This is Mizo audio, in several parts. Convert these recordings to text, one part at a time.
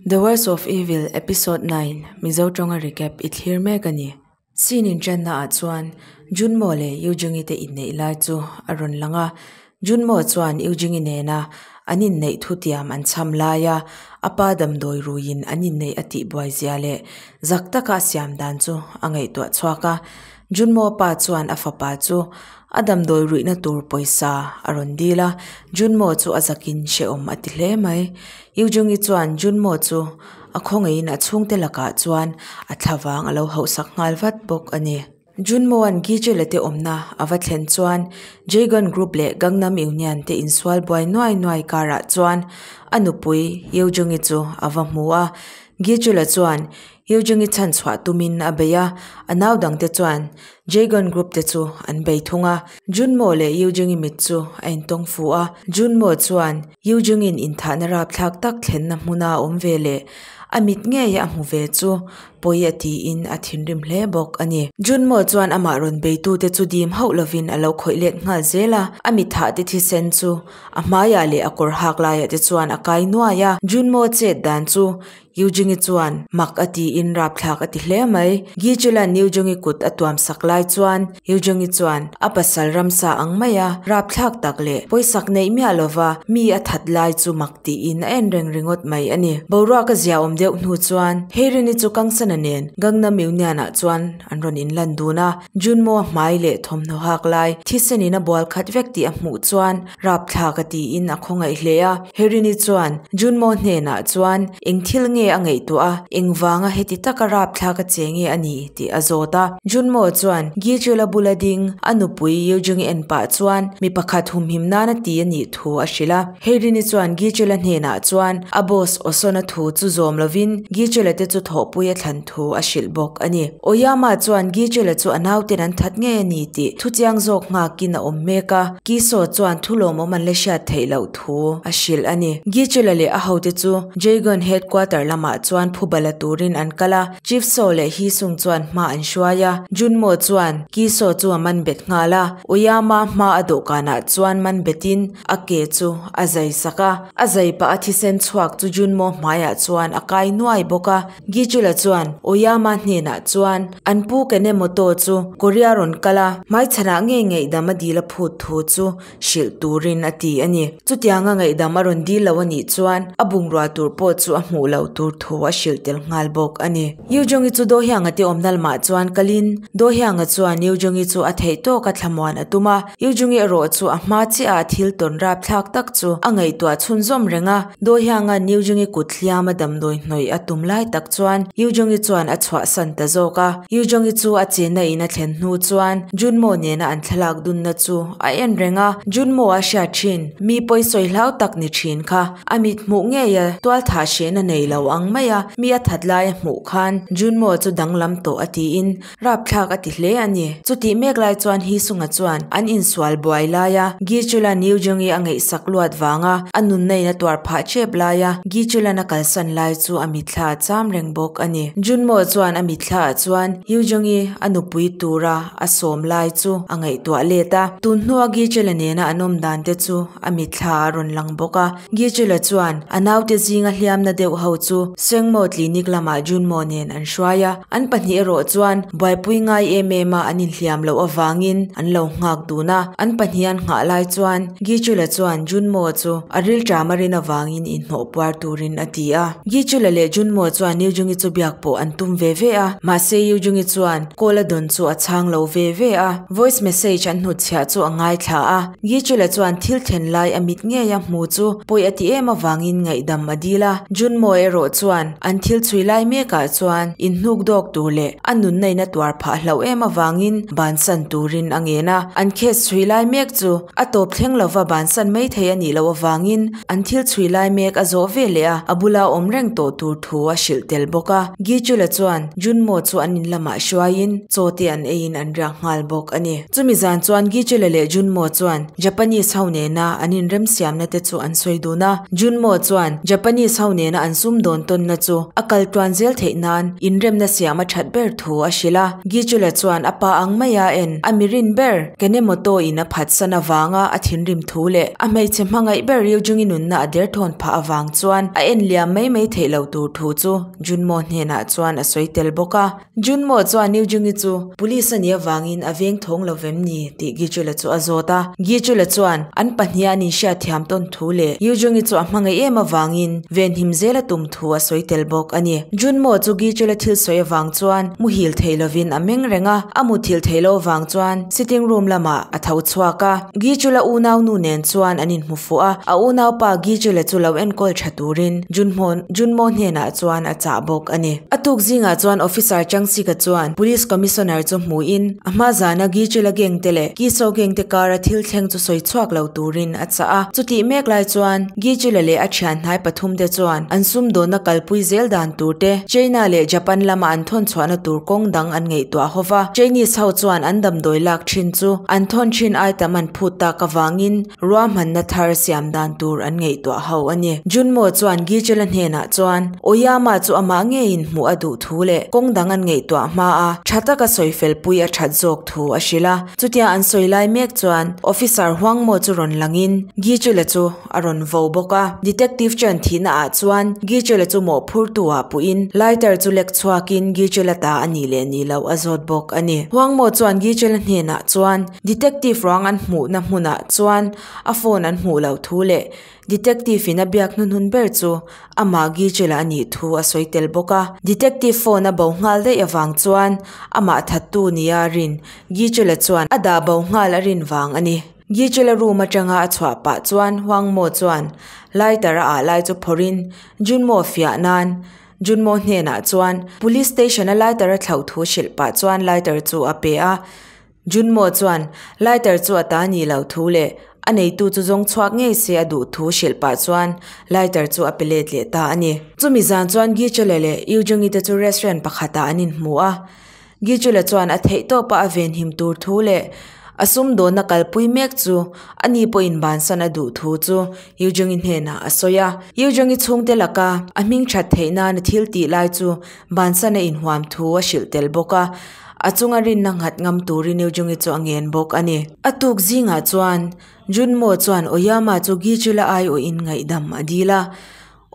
The Worst of Evil Episode 9 Mizo tawnga recap i thlir mek a ni. Scene inṭanna ah chuan Junmo leh Yujungi te inneih lai chu a rawn lang a, Junmo chuan Yujungi nena an inneih thutiam an chham laia a pa damdawi ruiin an inneih a tihbuai zia leh zak taka a siam dan chu a ngaihtuah chhuak a. Junmo pa chuan a fapa chu a damdawi ruihna tur pawisa a rawn dil a, Junmo chu a zakin hrehawm a ti hle mai. Yujungi chuan Junmo chu a khawngaihin a chhungte lakah chuan a thlavang a lo hauhsak nghal vat bawk a ni. Junmo-a'n Gijela te awmna a va thlen chuan Jaegon Group leh Gangnam Union te insual buai nuai nuai karah chuan a nupui Yeo-jungi chu a va hmu a. Gijela chuan Yeo-jungi chhan chhuah tumin a bei a, a nau dangte chuan Jaegon Group te chu an bei thung a. Junmo leh Yeo-jungi mit chu a intawng fu a, Junmo chuan Yeo-jungi'n inthahna rapthlak tak thlenna hmuna a awm ve leh a mit ngei a hmu ve chu pawi a tiin a thinrim hle bawk a ni. Junmo chuan amah rawn beitute chu dim hauh lovin a lo khawih let nghal zel a, a mithah te thisen chu a hmaiah leh a kawr hak laiah te chuan a kai nuai a. Junmo chet dan chu Yujingi chuan mak a tiin rapthlak a ti hle mai. Gichula'n Yujingi kut a tuam sak lai chuan Yujingi chuan a pasal ramsa ang maia rapthlak tak leh pawisak neih miah lova mi a that lai chu mak tiin a en reng ringawt mai a ni. Boruak a ziaawm deuh hnu chuan Heirini chu Kangsana nen Gangnam Union-ah chuan an rawn inlan dun a, Junmo a hmai leh thawmhnaw hak lai thisenin a bual khat vek tih a hmuh chuan rapthlak a tiin a khawngaih hle a. Heirini chuan Junmo hnenah chuan eng thil nge a ngaihtuah a, engvanga heti taka rapthlak a che nge a ni tih a zawt a. Junmo chuan Gijula bula ding a nupui Yujungi en pah chuan mi pakhat humhim nan a ti a nih thu a hrilh a. Heirini chuan Gijula hnenah chuan a boss Osona thu chu zawm lovin Gijula te chu thawhpui a thlan thu a hrilh bawk a ni. Oyama chuan Gijula chu a nauten an that ngei a ni tih thuchiang zawk nghakin a awm mek a, Kiso chuan thu lawmawm an la hriat theih loh thu a hrilh a ni. Gijula leh a hote chu Jaegon headquarter lamah chuan phubala turin an kal a, Chief So leh Hee Sung chuan hma an hruai a, Junmo chuan Kiso chu a man bet nghal a, Oyama hma a dawhkanah chuan man betin a ke chu a zai sak a, a zai pah a thisen chhuak chu Junmo hmaiah chuan a kai nuai bawk a. Gichula chuan Oyama hnenah chuan an pu Kanemoto chu Korea rawn kal a, hmaichhanah ngei ngaihdam a dil a phut thu chu hrilh turin a ti a ni. Chutianga ngaihdam a rawn dil lo a nih chuan a bungrua tur pawh chu a hmuh loh tur thu a hrilh tel nghal bawk a ni. Yujongi chu Dohyanga te awmna lamah chuan kalin Dohyanga chuan Yujongi chu a theih tawka thlamuan a tum a, Yujungi erawh chu a hma chiah a thil tawn rapthlak tak chu a ngaihtuah chhunzawm reng a, Dohyanga Yujungi kut hliam a damdawi hnawih a tum lai tak chuan Yujungi chuan a chhuahsan ta zawk a. Yujungi chu a chenna in a thlen hnu chuan Junmo nena an thlalak dunna chu a en reng a, Junmo a hriat thin, mi pawisawi hlau tak ni thin kha a mit hmuh ngei a, tualthah hrehna nei lo ang mai a, mi a that lai a hmuh khan Junmo chu danglam tawh a tiin Rapthlak a ti hle a ni. Chutih mek lai chuan Hisunga chuan an insual buai laia Gichula Niujungi a ngaihsak luat vanga a nunna in a tuar phah chep laia Gichulan a kalsan lai chu a mitthla a cham reng bawk a ni. Junmo chuan a mitthla ah chuan Yujungi a nupui tura a sawm lai chu a ngaihtuah let a. Tun hnua Gichula nena an awm dan te chu a mitthla a rawn lang bawk a. Gichula chuan a naute zinga hliamna deuh ho chu Sengmo Clinic lamah Junmo nen an hruai a, an pahnih erawh chuan buaipui ngai em em a an inhliam loh avangin an lo nghak dun a, an pahnih an nghah lai chuan Gichula chuan Junmo chu a rilṭam a rin avangin inhnawh puar turin a ti a. Gichula leh Junmo chuan Yujungi chu biak pawh an tum ve ve a, mahse Yujungi chuan call a dawn chu a chhang lo ve ve a, voice message an hnutchhiah chu a ngaithla a. Gichula chuan thil thlen lai a mit ngei a hmu chu pawi a ti em avangin ngaihdam a dil a. Junmo erawh chuan an thil chhui lai mekah chuan inhnuk dawk tur leh a nunna in a tuar phah hlauh em avangin bansan turin a ngen a. An case chhui lai mek chu a tawp thleng lova bansan mai thei a nih loh avangin an thil chhui lai mek a zawh ve leh a, a bula awm reng tawh tur thu a hrilh tel bawk a. Gichula chuan Junmo chu an in lamah hruaiin chaw te an eiin an riak nghal bawk a ni. Chumi zan chuan Gichula leh Junmo chuan Japanese ho nena an inremsiamna te chu an sawi dun a. Junmo chuan Japanese ho nena an sumdawn tawnna chu a kal tuan zel theih nan inremna siam a that ber thu a hrilh a. Gichula chuan a pa ang maia en a mirin ber Kanemoto in a phatsan avanga a thinrim thu leh a hmeichhe hmangaih ber Ryujungi nunna a derthawn phah avang chuan a en liam mai mai theih lo tur thu chu Junmo hnenah chuan a sawi tel bawk a. Junmo chuan Ryujungi chu police a nih avangin a veng thawng lo vem ni tih Gichula chu a zawt a. Gichula chuan an pahnih an inhriat thiam tawn thu leh Ryujungi chu a hmangaih em avangin venhim zel a tum thu a sawi tel bawk a ni. Junmo chu Gichula thil sawi avang chuan muhil thei lovin a meng reng a, a muthilh theih loh avang chuan sitting room lamah a tho chhuak a. Gichula unau nu nen chuan an inhmu fuh a, a unaupa Gichula chu lo enkawl tha turin Junmo Junmo hnenah chuan a chah bawk a ni. A tuk zingah chuan Officer Changsika chuan Police Commissioner chu hmuhin a hma zana Gichula gang te leh Kiso gang te kara thil thleng chu sawi chhuak lo turin a chah a. Chutih mek lai chuan Gichula leh a thian hnai pathum te chuan an sumdawnna kalpui zel dan tur te, China leh Japan lama an thawn chhuahna tur kawng dang an ngaihtuah ho va. Chinese ho chuan an damdawi lak thin chu an thawn thin ai tam an phut tak avangin ruahmanna thar siam dan tur an ngaihtuah ho a ni. Junmo chuan Gichela hnenah chuan Oyama chu amah ngeiin hmuh a duh thu leh kawng dang an ngaihtuah hma a, tha taka sawi fel pui a that zawk thu a hrilh a. Chutia an sawi lai mek chuan Officer Huangmo chu rawn langin Gichela chu a rawn vo bawk a. Detective Chen thihna ah chuan Gichela chu mawhphurtu ah puhin lighter chu lek chhuakin Gichela ta a nih leh nih loh a zawt bawk a ni. Huangmo chuan Gichela hnenah chuan Detective ruang an hmuhna hmunah chuan a phone an hmuh loh thu leh Detective in a biak hnuhnun ber chu amah Gichela a nih thu a sawi tel bawk a. Detective phone a bo nghal daih avang chuan amah thattu nia a rin Gichela chuan a dah bo nghal a rin vang a ni. Gichela room atanga a chhuah pah chuan Huangmo chuan lighter a ah lai chu phawrhin Junmo fiah nan Junmo hnenah chuan police station a lighter a thlauh thu hrilh pah chuan lighter chu a pe a. Junmo chuan lighter chu a ta nih loh thu leh a neitu chu zawng chhuak ngei se a duh thu hrilh pah chuan lighter chu a pe let leh ta a ni. Chumi zan chuan Gichela leh Yujungi te chu restaurant pakhatah an inhmu a. Gichula chuan a theih tawpa a venhim tur thu leh a sumdawnna kalpui mek chu a ni pawhin bansan a duh thu chu Yujungi hnenah a sawi a. Yujungi chhungte laka a hming that theih nan a thil tih lai chu bansan a inhuam thu a hrilh tel bawk a, a chunga rinna nghat ngam turin Yujungi chu a ngen bawk a ni. A tuk zingah chuan Junmo chuan Oyama chu Gichula aiawhin ngaihdam a dil a,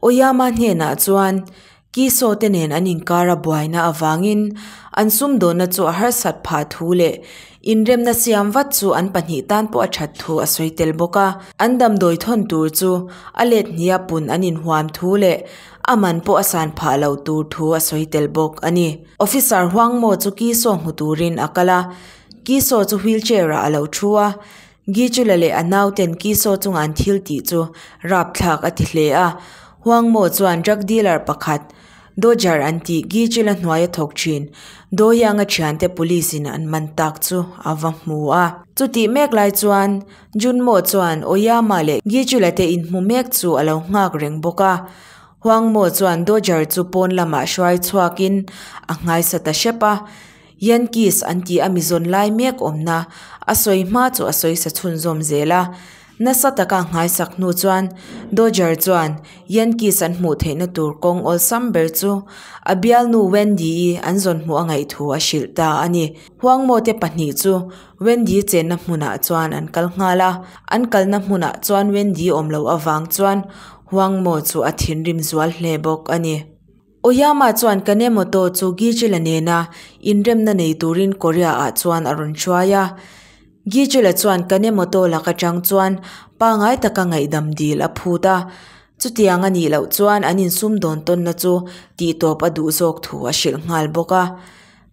Oyama hnenah chuan Kiso te nen an inkar a buaina avangin an sumdawnna chu a harsat phah thu leh inremna siam vat chu an pahnih tan pawh a that thu a sawi tel bawk a. An damdawi thawn tur chu a let hnia pun an inhuam thu leh a man pawh a san phah loh tur thu a sawi tel bawk a ni. Officer Huangmo chu Kiso hmu turin a kal a, Kiso chu wheelchair ah a lo thu a, Gichula leh a nauten Kiso chunga an thil tih chu rapthlak a ti hle a. Huangmo chuan drug dealer pakhat, Dodger an tih Gichula hnuaia thawk thin Doyang-a thiante police in an man tak chu a va hmu a. Chutih mek lai chuan Junmo chuan Oyama leh Gichula te inhmu mek chu a lo nghak reng bawk a. Huangmo chuan Dodger chu pawn lamah hruai chhuakin a nghaisa ta hrep a. Yankees an tih a mi zawn lai mek awmna a sawi hma chu a sawi sa chhunzawm zel a. Nasa taka nghaisak hnu chuan Dodger chuan Yankees an hmuh theihna tur kawng awlsam ber chu a bialnu Wendy-i an zawn hmuh a ngaih thu a hrilh ta a ni. Huangmaw te pahnih chu Wendy chenna hmunah chuan an kal nghal a, an kalna hmunah chuan Wendy awm loh avang chuan Huangmaw chu a thinrim zual hle bawk a ni. Oyama chuan Kanemoto chu Gichila nena inremna nei turin Korea-ah chuan a rawn hruai a. Gichila chuan Kanemoto lak atang chuan pangai taka ngaihdam dil a phut a. Chutiang a nih loh chuan an insumdawn tawnna chu tihtawp a duh zawk thu a hrilh nghal bawk a.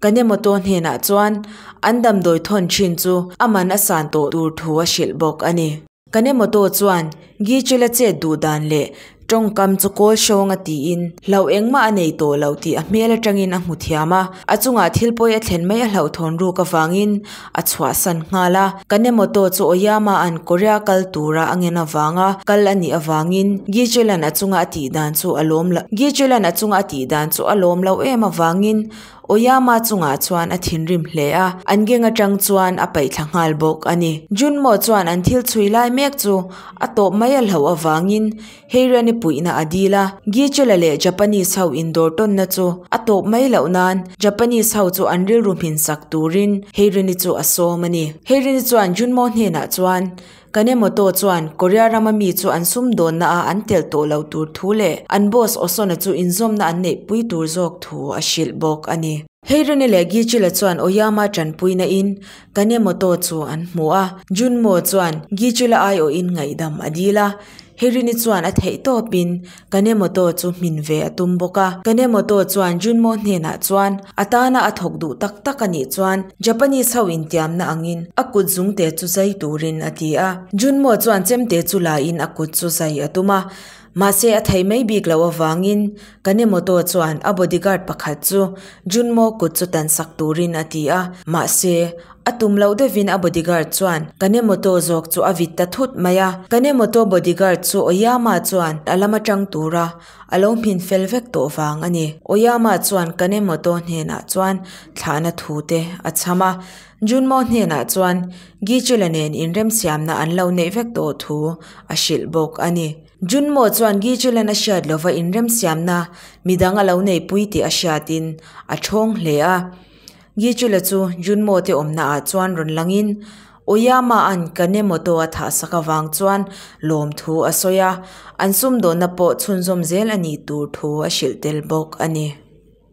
Kanemoto hnenah chuan an damdawi thawn thin chu a man a san tawh tur thu a hrilh bawk a ni. Kanemoto chuan Gichula chet duh dan leh tawngkam chu kawl hrawng a tiin hlauh engmah a nei tawh lo tih a hmel atangin a hmu thiam a, a chungah thil pawi a thlen mai a hlauhthawn ruk avangin a chhuahsan nghal a. Kanemoto chu Oyama an Korea kal tura a ngen avanga kal a nih avangin Gichulan a chunga a tih dan chu a lawm lo Gichulan a chunga a tih dan chu a lawm lo em avangin. Oyama chungah chuan a thinrim hle a, an gang atang chuan a paihthla nghal bawk a ni. Junmo chuan an thil chhui lai mek chu a tawp mai a hlauh avangin Heirian-i puihna a dil a, Gichela leh Japanese ho indawr tawnna chu a tawp mai loh nan Japanese ho chu an rilru hmin sak turin Heirian-i chu a sawm a ni. Heirian-i chuan Junmo hnenah chuan Kanemoto chuan Korea rama mi chu an sumdawnna a an tel tawh lo tur thu leh an boss Osona chu inzawmna an neihpui tur zawk thu a hrilh bawk a ni. Heirene leh Gichila chuan Oyama tanpuina in Kanemoto chu an hmu a, Junmo chuan Gichila aiawhin ngaihdam a dil a, Heirene chuan a theih tawpin Kanemoto chu hmin ve a tum bawk a. Kanemoto chuan Junmo hnenah chuan a tana a thawk duh tak tak a nih chuan Japanese ho intiamna angin a kut zungte chu zai turin a ti a. Junmo chuan chemte chu la in a kut chu zai a tum a. Mahse a thei mai bik loh avangin Kanemoto chuan a bodyguard pakhat chu Junmo kut chu tansak turin a ti a. Mahse A tum loh deuhin a bodyguard chuan Kanemoto zawk chu a vit ta thut mai a. Kanemoto bodyguard chu Oyama chuan a lam atang tura a lo hmin fel vek tawh vang a ni. Oyama chuan Kanemoto hnenah chuan thlahna thu te a chham a. Junmo hnenah chuan Gichula nen inremsiamna an lo neih vek tawh thu a hrilh bawk a ni. Junmo chuan Gichulan a hriat lova inremsiamna midang a lo neihpui tih a hriatin a thawng hle a. Gichula chu Junmo te awmna ah chuan rawn langin Oyama an Kanemoto a thah sak avang chuan lawmthu a sawi a, an sumdawnna pawh chhunzawm zel a nih tur thu a hrilh tel bawk a ni.